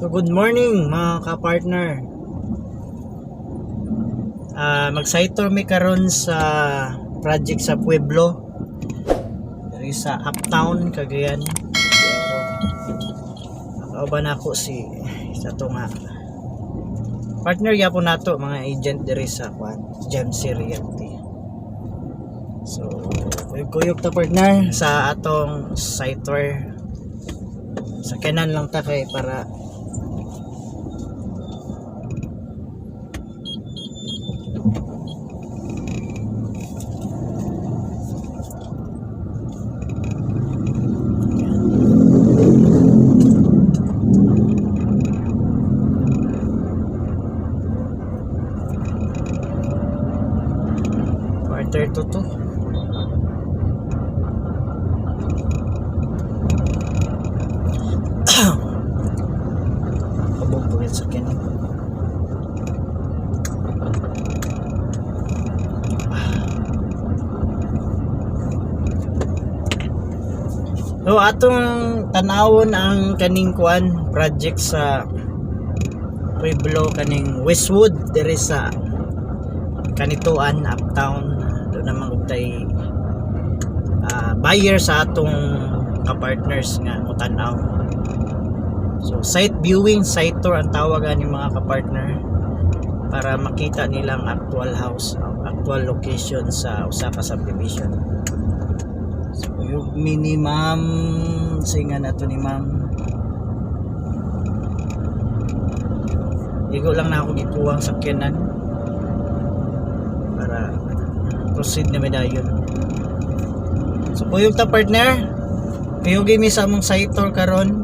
So good morning, mga ka-partner. Mag-site tour mi karon sa project sa Pueblo. Diri sa Uptown, Cagayan. Kauban ako si sa to nga partner gyapon nato, mga agent diri sa kwan, Gemc Realty. So, kuyog-kuyog ta, partner, sa atong site tour. Sa kanan lang ta kay para 1:45. Kabog po sa kanan. So atong tanawon ang kaning kuan project sa Pueblo, kaning Westwood diri sa Canitoan, Uptown. Doon naman og tay buyer sa atong ka-partners nga mutan-aw. So site viewing, site tour ang tawag ani, mga ka-partner, para makita nila ang actual house, actual location sa usa ka subdivision. So yung mini ma'am, singa na to ni ma'am. Igo lang na ako gikuhang sakyanan para proceed na dayon. So kuyog ta, partner. Kuyog mi sa among site tour karon.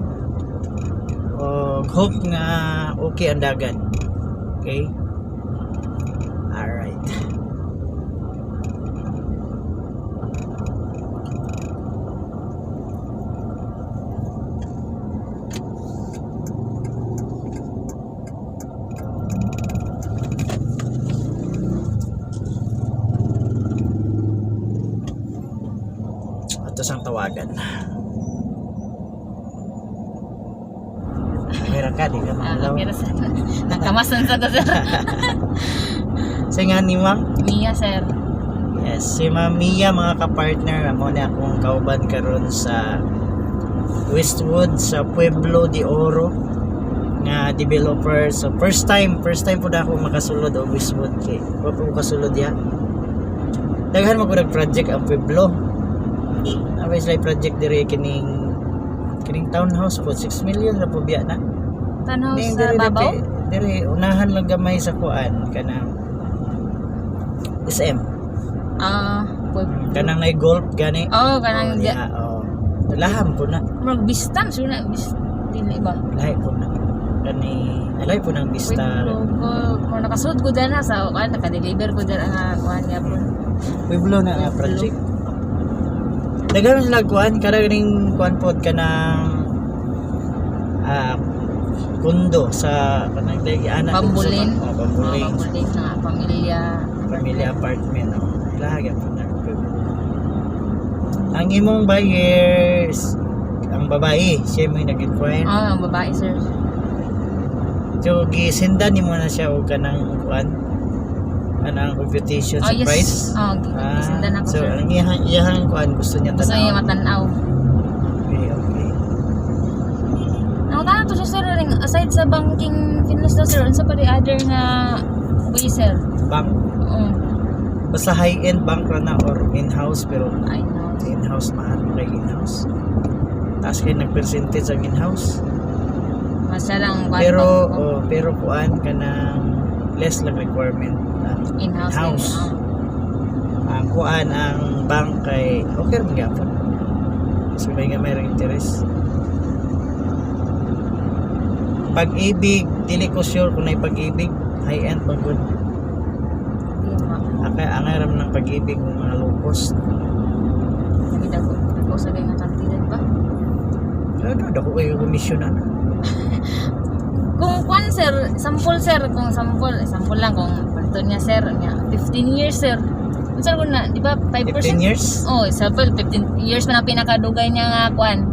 Og hope nga okay ang dagan. Okay? Alright. Ato sang tawagan. Meron ka, di ka Ah, maulaw. pero sir, nakamasan sa ko, sir. Sa nga ni ma'am? Mia, sir. Yes, si Ma'am Mia, mga ka-partner, mo na akong kauban karon sa Westwood sa Pueblo de Oro nga developer. So first time po na ako makasulod og Westwood kay wa po ko kasulod ya. Daghan man ko project ang Pueblo. Abay sila project diri, kining kining townhouse po, 6 million ra po biya na. Townhouse Ning sa diri Babaw? Diri unahan lang gamay sa kuan, kanang SM. Ah, Pueblo. Kanang nay golf gani. Oh, kanang Oh, diha, oh. Laham po na. Murag Bistan, sure na bis dili ba? Lahi po na. Kani alay po ng Vista. Pueblo ko, kung nakasulod ko dyan na sa kuan, naka-deliver ko dyan ang kuan niya po. Pueblo na nga Pueblo. project. Daghan sila kuan kada ganing kuan pod, kanang kundo sa kanang dagi ana. Bambulin. Oh, Bambulin. Oh, Bambulin na pamilya. Family apartment, oh. Ilaha po na Pueblo. Ang imong buyers, ang babae, siya mo yung nag-inquire. Oh, ang babae, sir. So gisendan nimo na siya og kanang kuan, kanang computation Oh, sa yes. price. Oh, Ah, gisendan ako, so sir. ang iyahang iyahang kuan, gusto niya Gusto niya tanaw. matanaw. Okay. Nakutana to siya, sir, ring aside sa banking finance daw, sir, unsa pa di other nga way, sir? Bank. Oo. Basta high-end bank ra na or in-house, pero I know. In-house, mahal kay in-house. Taas kay nag-percentage ang in-house. Basta lang kuan Pero bang- oh, pero kuan, kanang less lang requirement ang in-house. In-house. Din, oh. Ang kuan, ang bank kay okay ra man gyapon. So may nga mayroong interest. Pag-IBIG, dili ko sure kung nay Pag-IBIG, high-end man gud. Di ma. Akay angay ra man ng Pag-IBIG ng mga low cost. Lagi dako dako sa kay nga kantidad ba? Ano, dako kayo komisyon ana. Kung kuan, sir, sample, sir, kung sample, sample lang kung palito niya, sir, niya 15 years, sir. Unsa ko na, di ba 5%? 15 years? Oh, sample 15 years man ang pinakadugay niya nga kuan.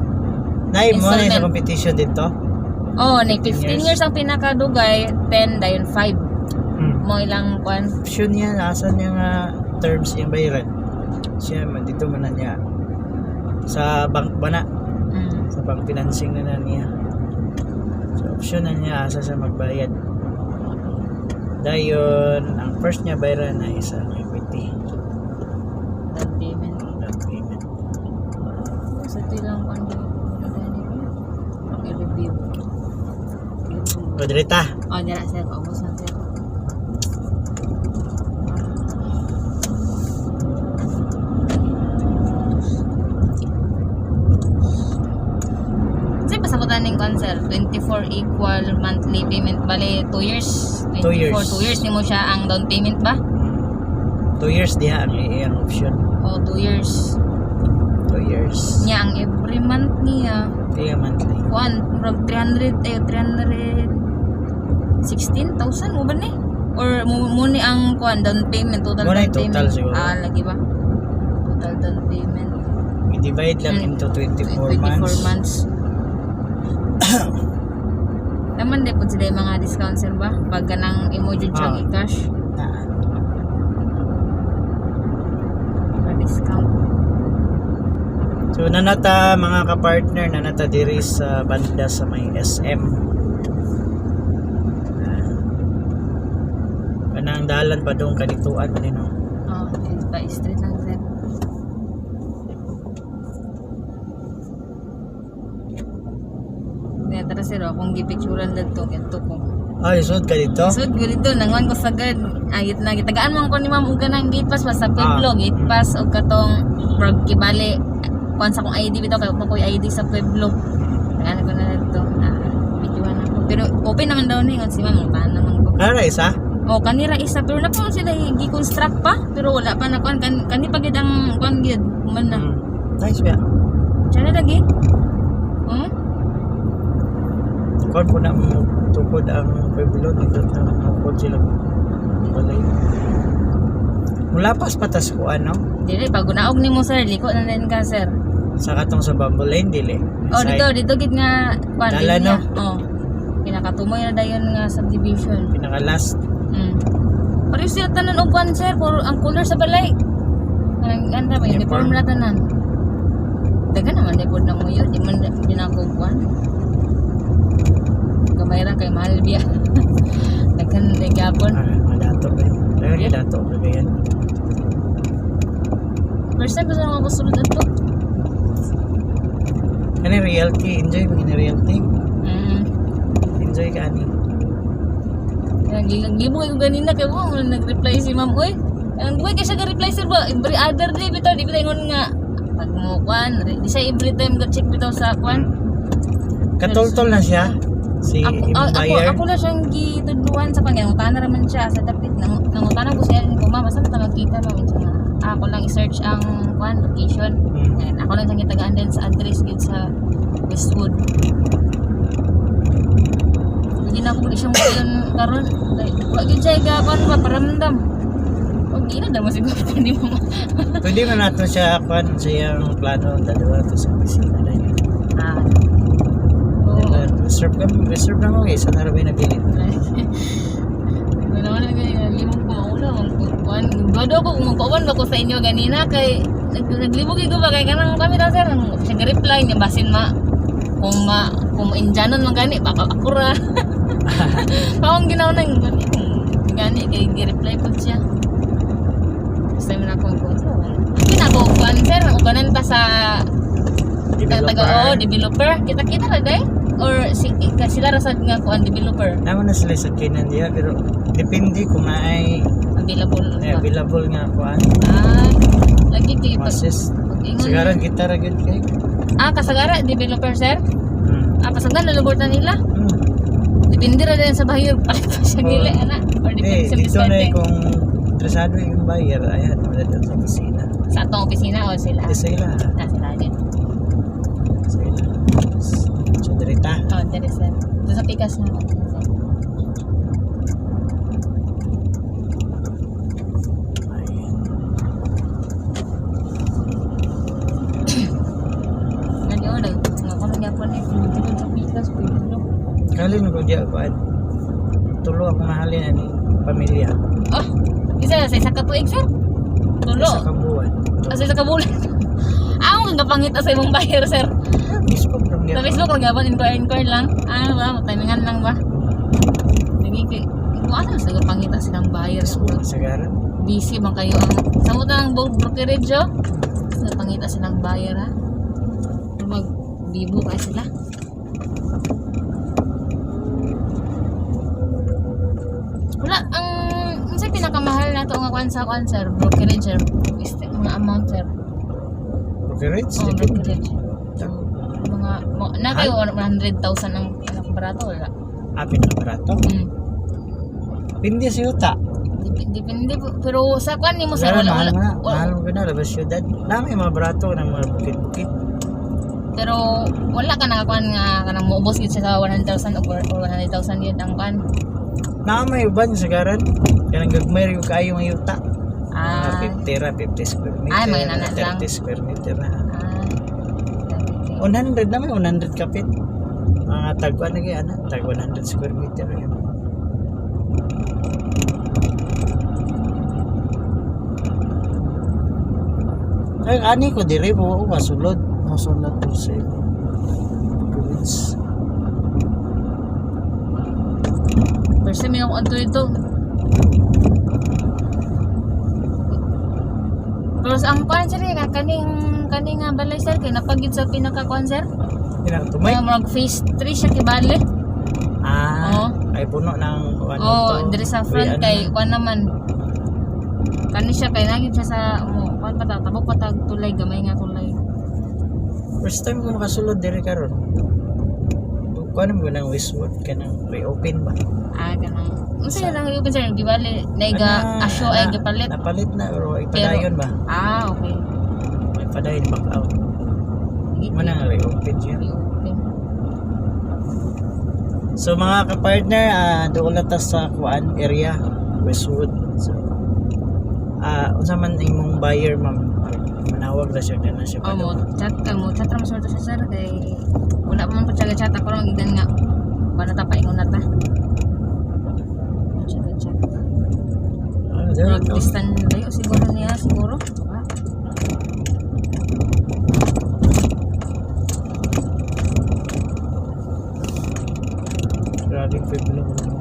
Nay mo na sa Installment. competition dito. Oh, ni 15 years ang pinakadugay, 10 dayon 5. Mo ilang kwan. Option niya, asa niya nga terms iyang bayaran. Siya man dito man na niya sa bank ba na, sa bank financing na na niya. So option na niya asa siya magbayad. Dayon, ang first niya bayaran na is ang equity Down payment. Down payment. Sa ito ilang kwan di. Ang i-review. O direta. Oh, dira sir, paubos na, sir. Kasi pasabutan ning kwan, sir, 24 equal monthly payment, bale 2 years. 24, 2 years. 2 years nimo siya ang down payment ba? 2 years diha ang iyang option. O 2 years. 2 years. Niya ang every month niya Kaya monthly. kuan murag 300 eh 316,000 mo ba ni? Or mo ni ang kuan down payment, total Mo na down yung total payment? siguro. Ah, lagi ba? Total down payment. I-divide lang into 24 24 months. Months. Naman di po sila yung mga discount, sir, ba? Pag ganang imo jud siyang i-cash, Na, mga discount. So nanata, mga kapartner, nanata diri sa banda sa may SM. Ah. Kanang dalan pa dong kadituan ni, no. Oh, pa street lang, sir. Kaya tara sir, oh, akong gipicturan dadto kadto ko. Ay, sud ka dito. Sud ko dito, nanguan ko sagad. Agit na gitagaan man ko ni ma'am og kanang gate pass pa sa Pueblo, gate pass og katong murag kibali kuan sa akong ID bitaw kay ko ID sa Pueblo. Tagaan ko na dito. Ah, videoan ako. Pero open naman daw ni ngon si ma'am, taan naman ko. Ara isa. Oh, kanira isa pero na pa man sila gi-construct pa pero wala pa na kuan kan, kani pa gid ang kuan gid man na. Nice ba? Chana lagi. Kon po na mo tukod ang Pueblo nito na tukod sila balay. Mula pas patas ko ano Dili pag gunaog nimo sir, liko na din ka, sir. Sa katong sa Bamboo Lane dili. Oh, Side. dito dito gid nga kuan Dala, linya. no? Oh. Pinakatumoy na dayon nga subdivision. Pinaka last. Pareho sila tanan og kuan sir, puro ang color sa balay. Kanang ganda ba uniform Uniform. na tanan. Daga naman di pod na mo yun, di man di na ako kuan. Gamay ra kay mahal biya. Daghan di gyapon. Ah, madato ba? Dagan Yeah. dato kagayan. First time ko sa mga kusulod ato. Kani realty, enjoy mo ni realty. Enjoy ka ani. Gibo ko ganina kay mo nag-reply si ma'am oy. Ang buhay kay siya ga-reply sir ba every other day bitaw di bitaw ingon nga pag mo kuan di siya every time ga check bitaw sa kuan. Katultol na siya si Ako imong ah, ako buyer. ako na siyang gitudluan sa pangangutana raman siya sa dapit nang nangutana ko siya ko, "Ma'am, asa ta magkita, ma'am?" Siya nga, "Ah, ako lang i-search ang kuan location." Yan, ako lang siyang gitagaan din sa address gid sa Westwood. Hindi na ako gud siyang kayon karon. Wa gyud siya ga kuan ba paramdam. Og di na mo siguro ni mama. Pwede man nato siya kuan sa iyang plano dalawa to sa opisina dahil. Ah. Oo. Reserve ka, reserve na mo kay sa narabay na bilin. Wala na ganyan, limog ko maula, kuan. Gado ko kung magkuan ba ko sa inyo ganina kay naglibog ko ba kay kanang kami ra sir, ang siya reply niya basin ma kung ma kung indianon man gani baka ako ra. Akong ginawa nang gani kung gani kay gi-reply pud siya. First time na akong kuan. Hindi na ako kuan sir, uganan ta sa Developer. Taga oh, developer. Kita-kita ra day or si sila ra sad nga kuan developer? Naman na sila sa kinan diha pero depende kung naay Available eh, ba? available nga kuan. Ah, lagi kay pag Assist. pag-ingon. Sagaran kita ra gyud kay. Ah, kasagara developer sir. Ah, pasagan na lugar na nila. Depende ra din sa buyer palit pa siya Oh. dili ana or Hindi, depende sa dito na eh, diskarte. kung interesado yung buyer, ayan, wala doon sa opisina. Sa atong opisina o sila? Di sa ila. Ah, sila din. Sa ila. So, dirita. Oh, dere sir. Doon sa pikas na ako, sir. Ayan. Nani order. Nga ko nagyapon eh. Dito sa pikas pwede no. diya kuan. Tulo akong mahalin ani pamilya. Oh, isa sa isa ka tuig, sir. Tulo. Sa kabuan. Asa isa ka bulan. Ako kang kapangita sa imong buyer, sir. Ah, Facebook lang Sa gyapon. Facebook lang gapon, inquire inquire lang. Ah, ba, timingan lang ba? Sige kay kung ano sa pangita silang buyer. Facebook sagaran. Busy man kayo ang sa mo ng brokerage oh. Sa pangita silang buyer ha. Mag bibo kay sila. Wala ang unsa pinakamahal nato nga kwan sa kwan, sir, brokerage, sir, is mga amount, sir? Brokerage, Oh, depende. brokerage. Mga na kayo 100,000 ang pinakabarato, wala? Ah, pinakabarato. Depende sa yuta. Depende po. Pero sa kwan nimo, sir, Wala, wala mahal wala, mo na. wala. Mahal mo na labas syudad. Nami mga barato ng mga bukid-bukid. Pero wala ka nakakuan nga kanang moubos gid siya sa 100,000 or 100,000 yun ang kuan. Na may uban sagaran. Kanang gagmay ra kaayo ang yuta. Ah. Mga 50 ra, 50 square meter. Ay, mga inana lang. 30 square meter na. Ah. 100 na may 100 kapit. Mga tagwan na kaya na, tag 100 square meter yun. Ay, ani ko dire po ako masulod. Masulod po sa Goods. First time ako adto dito. Pero sa ang kuan, sir, eh, kaning kaning nga balay, sir, kay napagid sa pinaka kuan, sir. Pinakatumay. Mga murag phase 3 siya kibali. Ah, Oo. ay puno ng ano Oh, to. diri sa front Uy, ano kay na. kuan naman. Kani siya kay nagid siya sa mo kuan pa ta tabok pa tag tulay, gamay nga tulay. First time ko makasulod diri karon. Kuan mo nang Westwood kanang reopen ba? Ah, kanang unsa lang yung sir, gibali naiga Ana, asyo ay na- gipalit. Napalit na pero ipadayon ba? Ah, okay. May padayon back out. Sige, Mo nang reopen siya. reopen. So mga kapartner, doon na ta sa kuan area, Westwood. So unsa man imong buyer, ma'am, manawag ra siya na siya Oh, mo padung. chat ka mo chat ra mo sa sir kay wala pa man ko chat chat ako lang gidan nga kuan na ta, paingon na ta. Chat chat. Ah, dere Murag to. distan layo siguro niya siguro. Baka. Grabe Pueblo mga.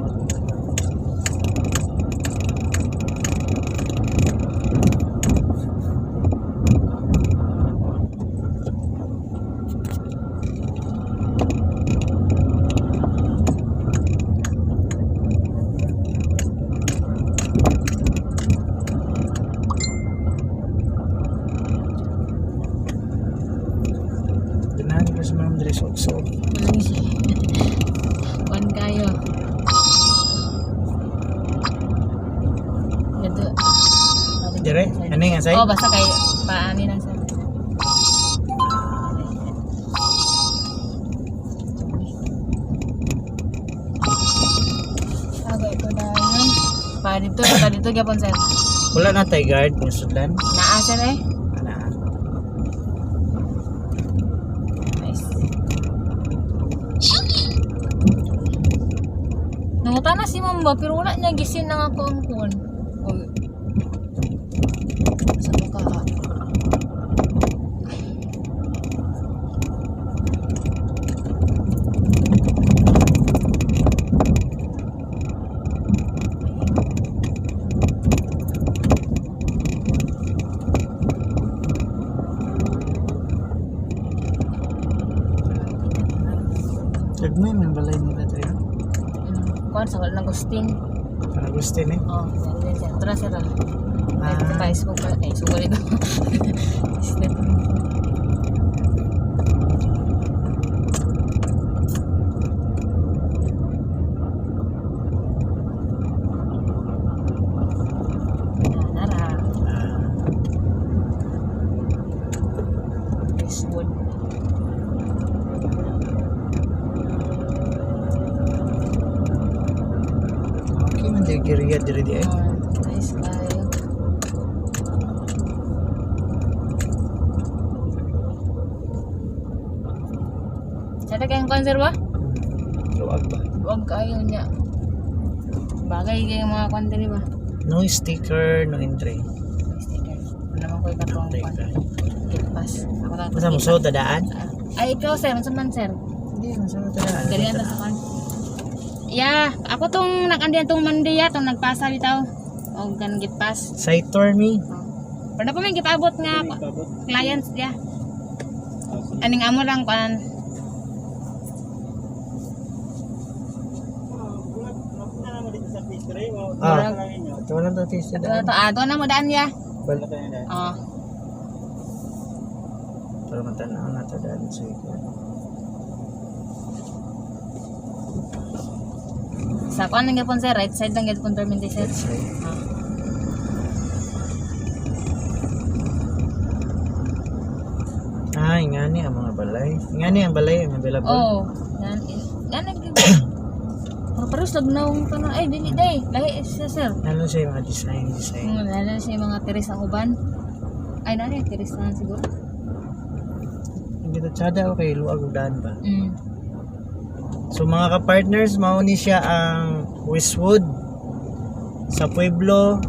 Ganahan ko sa mga dress so Kuan kayo. Dito. Dire? Ano nga say? Oh, basta kay paani lang sir. Agay ko na yun. Pa dito, pa dito gyapon, sir. Wala na tay guard nga sudlan. Naa, sir, eh. Ana. Nice. Nanguta na si ma'am ba, pero wala niya gisin na ako ang kuwan. Uy. Sa mukha. Gagmay man balay nila tayo. Kuwan sa wala ng Agustin. Para Agustin eh. Oh, meron din, sir. Tara, sir. Ah. Ah. Ay, Facebook pa. Ay, sugal ito. Step. Nara. Ah, Westwood. Okay man di area diri di ay. Oh, nice kayo. Sa kayong konserba? Luag ba? Luag kaayo niya. Bagay kay mga kwan diri ba? No sticker, no entry. Sticker. Wala man ko'y katong kwan. Teka. Gate pass. Ako lang. Basta mo so dadaan? Ay, ikaw sir, unsa man sir? Hindi, masa mo dadaan. Dali na sa kwan. Yeah, ako tong nag-andiyan tong Monday ya, tong nagpasa bitaw. Og kan gate pass. Site tour me. Oh. Pero na pa may gipabot nga clients ya. Aning amo lang kwan. Ah, ito lang to taste Ato daan. to, ato na mo daan ya. Balik. Oh. Para matanaw na to daan sa ito. Sa kwan lang gyapon sir, right side lang gyapon permanente sir. Right side. Ah. Ah, ingani ang mga balay. Ingani ang balay ang available. Oh, yan yan nag Pero paros lagnaw kanon ay dili day. Lahi siya sir. Ano siya yung mga design, design. Lalo siya yung mga teres ang uban. Ay nari teres na siguro. Hindi to tsada okay, luag og daan ba? So mga ka-partners, mao ni siya ang Westwood sa Pueblo.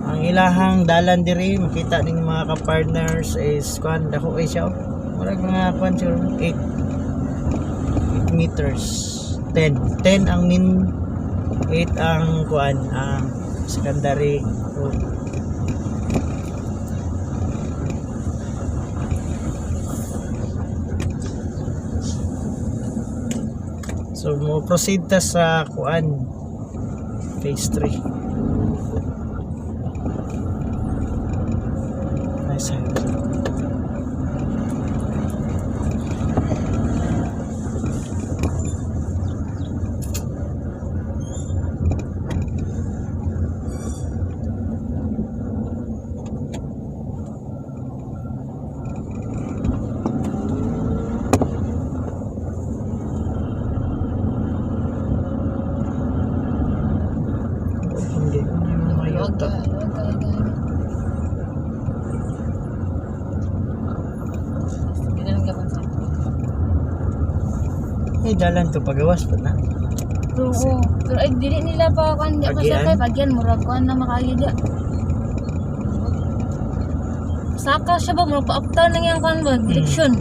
Ang ilahang dalan diri makita ning mga ka-partners is kuan dako kay siya. Oh. Murag mga kuan siguro 8 meters. 10 10 ang min, 8 ang kuan ang secondary road. So mo proceed ta sa kuan phase 3. Nice house. Hindi yung mga Luwag yuta. ka, luwag ka, luwag ka. Hindi na lang gyapon sir. Ay, dalan to pagawas pa na. Pero oo. Pero ay dili nila pa kuan di pa sir Pagyan? kay pagyan murag kuan na makaayo di. Saka siya ba murag pa uptown lang yung kuan ba direksyon.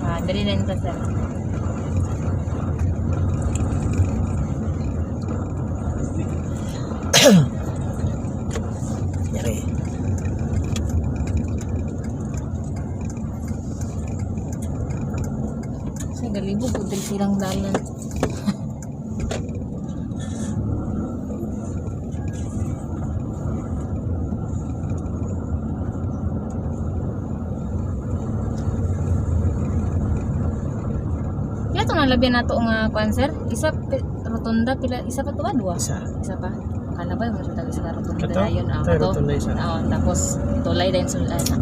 Ah, dali na nito sir. Yari. Sa galibog pud diri silang dalan. Pila to nalabian nato nga kuan sir? Isa rotunda pila isa pa to ba duha? Isa. Isa pa. Kalabay mo siya tag isa ka rotunda Kato? dayon ah Ito, kato. rotunda isa. Oo, tapos tulay dayon sulay na.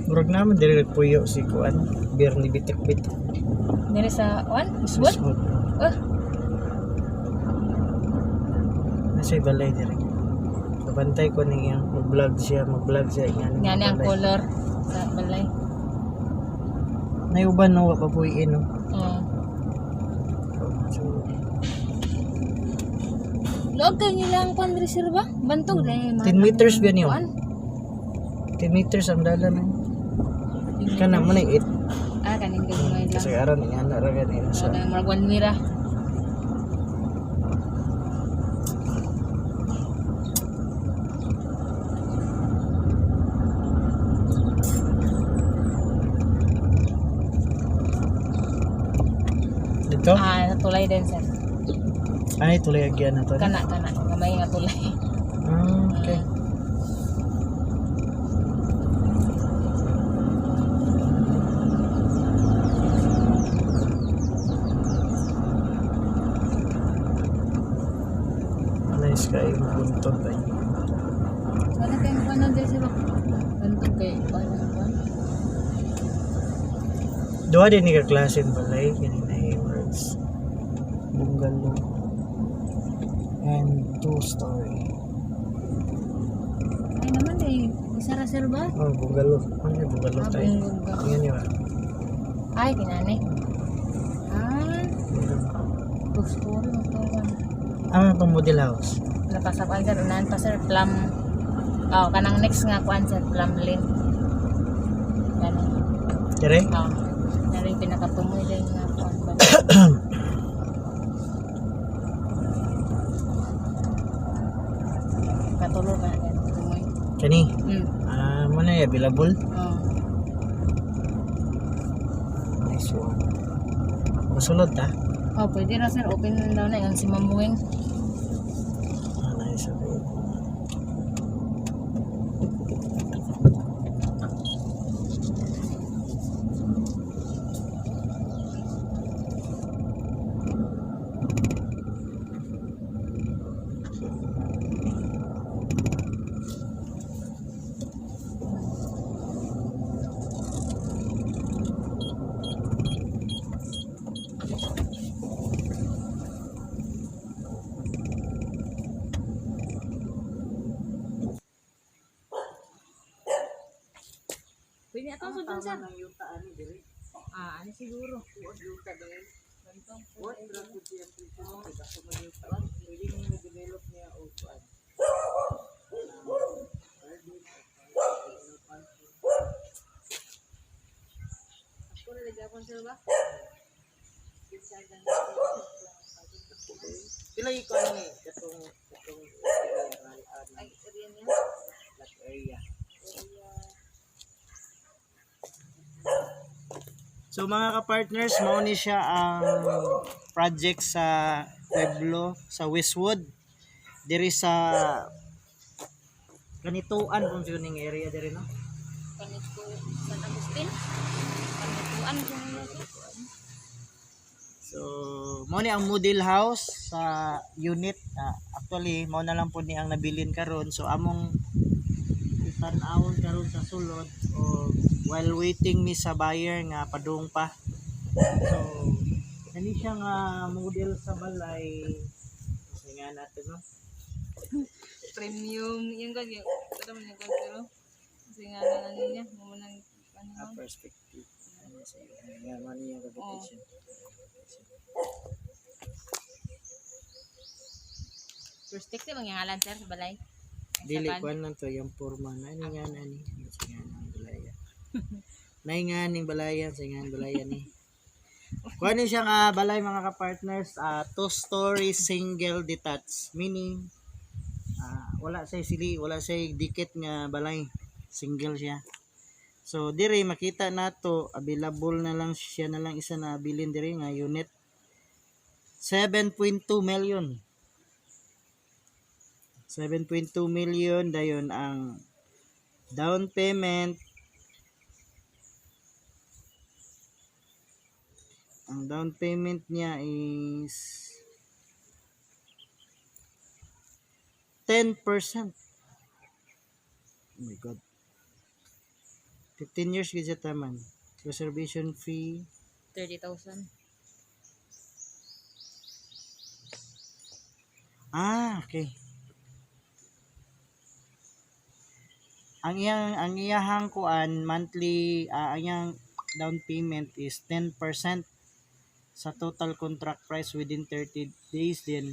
Murag naman diri nagpuyo si kuan. Bernie Bitik Bitik. Dire sa kuan? Westwood? Westwood. Oh, Nasa balay diri. Nabantay ko niyang mag-vlog siya ingani. nga ni ang color sa balay. Nayuban no wa pa puyin no. Oo. So, Luag kayo nila ang kwan diri sir ba? Bantog dahil 10 meters ba niyo? Kuan? 10 meters ang dalan eh. Kana mo na 8 Ah, kaning gamay lang. kasi aron ingana ra gani So, sa kanang murag 1 mira. Dito. Ah, sa tulay din sir. Ay tulay agyan na to. Kana kana gamay nga tulay. Ah, okay. Nice kayo mabuntog ba Wala kayong kuan na diri sir ba? Bantog kay kuan na kuan. Duha din ni ka klase ang balay kini. And two story. Ay naman eh. Isa ra, sir, ba? Oh, bungalow. Ano yung bungalow Ah, tayo? Bungalow. Tingnan niyo ah. Ay, kinani. Ah, two story magtuwan. Ano itong model house? Wala pa sa kuan, sir, unahan pa, sir, Plum. Oh, kanang next nga kuan, sir, Plum Lane. Ganun. Dire? Oh. Nari pinakatumoy din nga kuan ba. Katulo ka yan, tumoy. Kani? Mm. Ah, mo na available. Oh. Nice one. Masulod ta? Oh, pwede ra, sir, open daw na yung si Ma'am Wing. Ah, nice. Okay. Pwede ato sudon, sir. Ang yuta ani dire. Ah, ano siguro? Yuta dire. Gantong. What ra pud siya presyo mo kay basta man yuta. Pwede ni develop niya og kuan. Ako na lagapon, sir, ba? Pila iko ani katong Ay, area niya. lot area. So mga ka-partners, mao ni siya ang project sa Pueblo, sa Westwood. Diri sa Kanituan kung siya ning area diri, no. Kanito San Agustin. Kanituan kung ano, sir. So mao ni ang model house sa unit. Ah, actually mao na lang po ni ang nabilin karon. So among itan-awon karon sa sulod o while waiting mi sa buyer nga padung pa. So kani siya nga model sa balay. Kasi nga natin, no. Premium yung kan yung ito man yung kan pero kasi nga na ano niya mo nang ano. Ah, perspective. Ano sa iyo? Nga mao ni yung vegetation. Perspective ang ngalan, sir, sa balay. Ay, sa Dili kan. kuan lang to yung forma na ni nga na ni sa nga ng balaya. Nay nga ning balaya sa nga ng balaya ni. Kuan ni siya nga balay, mga ka-partners, two-story single detached, meaning wala say sili, wala say dikit nga balay. Single siya. So dire makita nato available na lang siya, na lang isa na bilin dire nga unit, 7.2 million. 7.2 million dayon ang down payment. Ang down payment niya is 10%. Oh my God. 15 years gid siya taman. Reservation fee 30,000. Ah, okay. Ang iyahang kuan monthly, ang iyang down payment is 10% sa total contract price within 30 days din.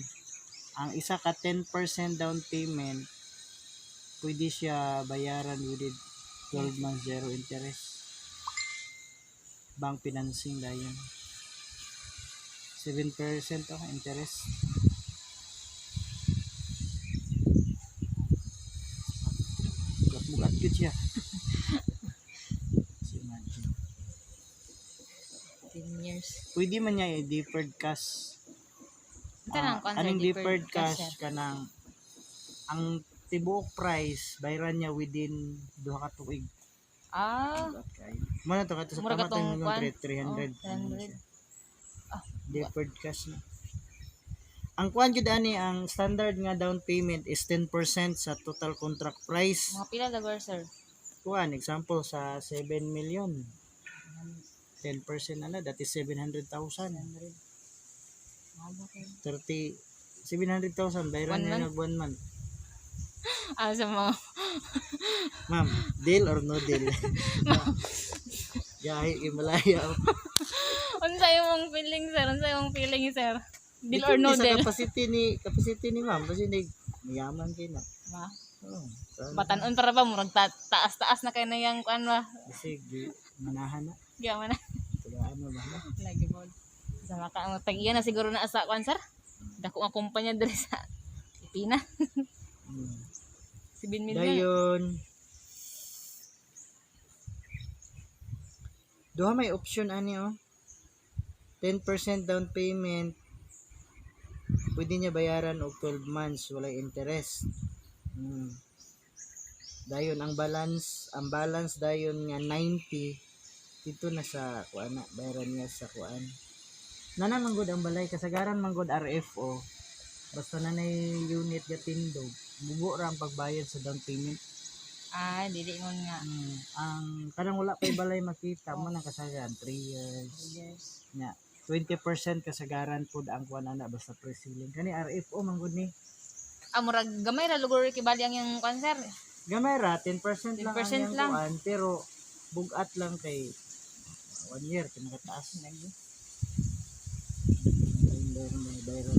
Ang isa ka 10% down payment, pwede siya bayaran within 12 months, zero interest. Bank financing dayon. 7% oh interest. Bugat-bugat gyud siya. So imagine. 10 years. Pwede man niya i-deferred cash. Ito lang Ah, kuan, sir, anong deferred cash, sir. Kanang ang tibuok price bayaran niya within 2 ka tuig. Ah, Mo na to kato sa Mura tama katong tong kuan. 300. Oh, 300. Ah, Deferred cash na. Ang kuan jud ani, ang standard nga down payment is 10% sa total contract price. Mga pila dagar, sir? Kuan example sa 7 million. 10% na na, that is 700,000. 100. Mahal ba kayo? 30 700,000 bayaran One niya month? na one month. Ah, sa mga Ma'am, deal or no deal? Gahi Himalaya. Unsa imong feeling, sir? Unsa imong feeling, sir? Deal or Depende no sa deal? capacity ni ma'am kasi ni mayaman kay na. Ma, Oh, batanon para ba murag taas-taas na kay na yang kuan ba? kasi gi manahan na. Giya man na. Tulaan mo ba na? Lagi po. Sa maka ang tag-iya na siguro na sa kuan, sir. Dako nga kumpanya diri sa Pilipinas. 7 million. Dayon. Duha may option ani oh. 10% down payment. Pwede niya bayaran og 12 months walay interest. Dayon ang balance dayon nga 90 dito na sa kuan na bayaran niya sa kuan. Nana man gud ang balay, kasagaran man gud RFO. Basta na nay unit ga tindog, bugo ra ang pagbayad sa down payment. Ah, dili ingon nga. Ang kanang wala pay balay makita mo nang kasagaran 3 years. Years. Nya 20% kasagaran pud ang kuan ana basta pre-selling. Kani RFO man gud ni. Ah, murag gamay ra lugar kibali ang yang kuan, sir. Gamay ra 10% lang 10% ang iyang lang. kuan pero bugat lang kay 1 year pinakataas. Lagi. Bayaran, bayaran, bayaran.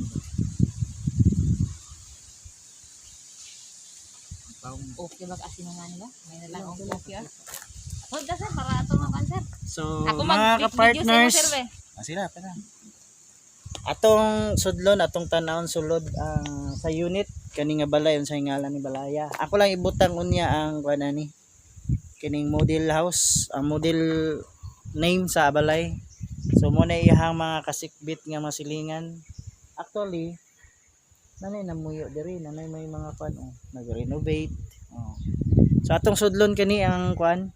Ang Okay ba kasi nga nila? May na lang ang okay ah. Hold na, sir, para ato mga kuan, sir. So, Ako mga mag-video sa imo, ka-partners, sir, be. ah, sila, pala. Atong sudlon, atong tanawon sulod ang sa unit kani nga balay unsay ngalan ni balaya. Ako lang ibutang unya ang kuan ani. Kining model house, ang model name sa balay. So mo na iyahang mga kasikbit nga masilingan. Actually, nanay namuyo diri, nanay may mga kuan oh, nag-renovate. Oh. So atong sudlon kani ang kuan,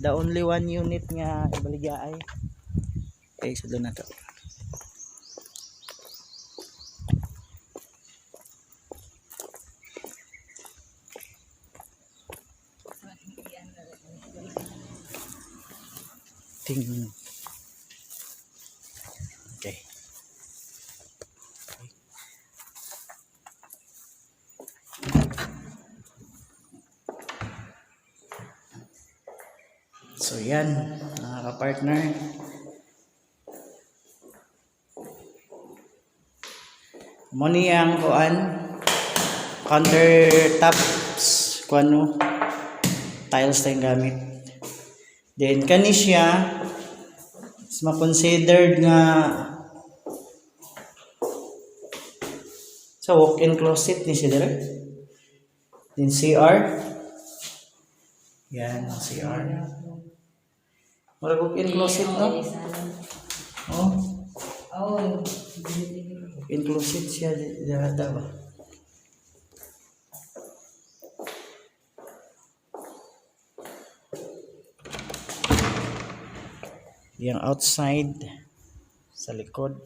the only one unit nga ibaligya ay. Okay, sudlon na to. Ting. Okay. So yan, mga ka-partner. Mo ni ang kuan countertops kuan no tiles tayong gamit. Then kani siya is ma-considered nga sa walk-in closet ni siya dire. Then CR. Yan, ang CR. Murag walk-in closet no? Oh, Oh. walk-in closet siya dada ba? Yung outside sa likod.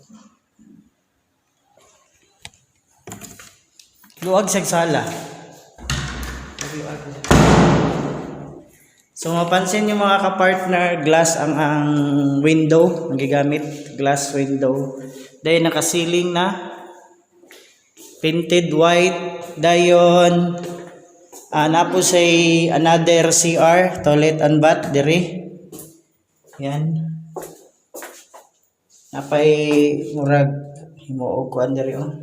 Luwag sa sala. So mapansin niyo mga ka-partner, glass ang window ang gigamit, glass window. Dahil naka-ceiling na painted white dayon napo say another CR toilet and bath diri. Yan. Napay murag himuog kuan diri oh.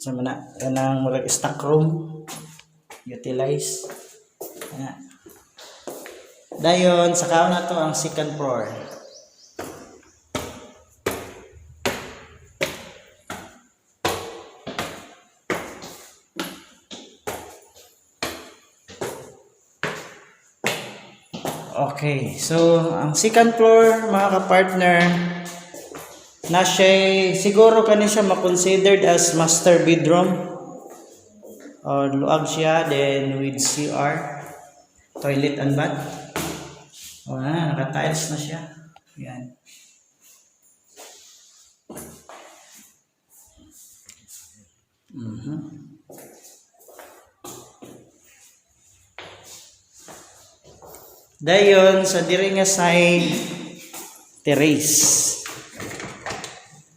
Sa mana kanang murag stock room utilize. Ana. Dayon sa kaon na to ang second floor. Okay, so ang second floor mga ka-partner na siya siguro kani siya ma-considered as master bedroom. Or luag siya then with CR toilet and bath. O na, naka-tiles na siya. Yan. Dayon sa diri nga side terrace.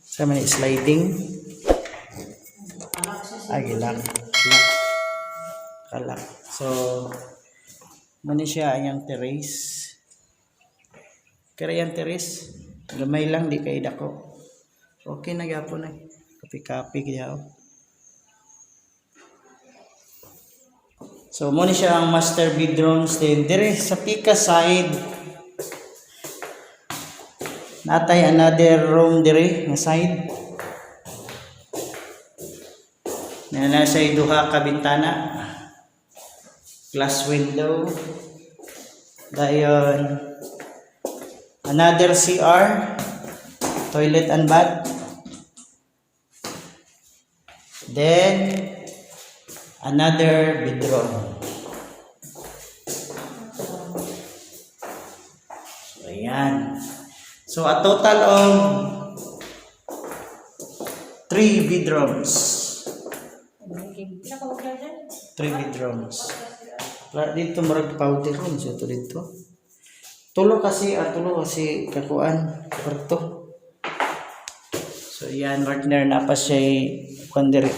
Sa may sliding. Ay, gi-lock. Lock. Ka-lock. So, mao ni siya ang terrace. Kaya yung terrace, gamay lang, di kay dako. Okay na gyapon eh. Kape-kape kaya, oh. So, mao ni siya ang master bedrooms din. Dire sa pika side, natay another room dire nga side. Na nasa duha ka bintana. Glass window. Dayon another CR, toilet and bath. Then another bedroom. So, ayan. So, a total of three bedrooms. Three bedrooms. Wala dito, murag powder room siya to dito. Tulo kasi kakuan kwarto. So, yan, partner, na pa siya kuan diri.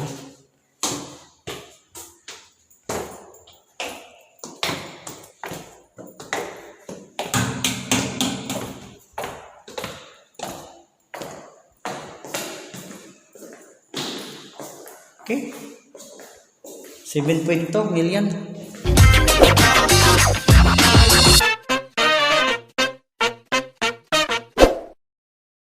Okay. 7.2 million.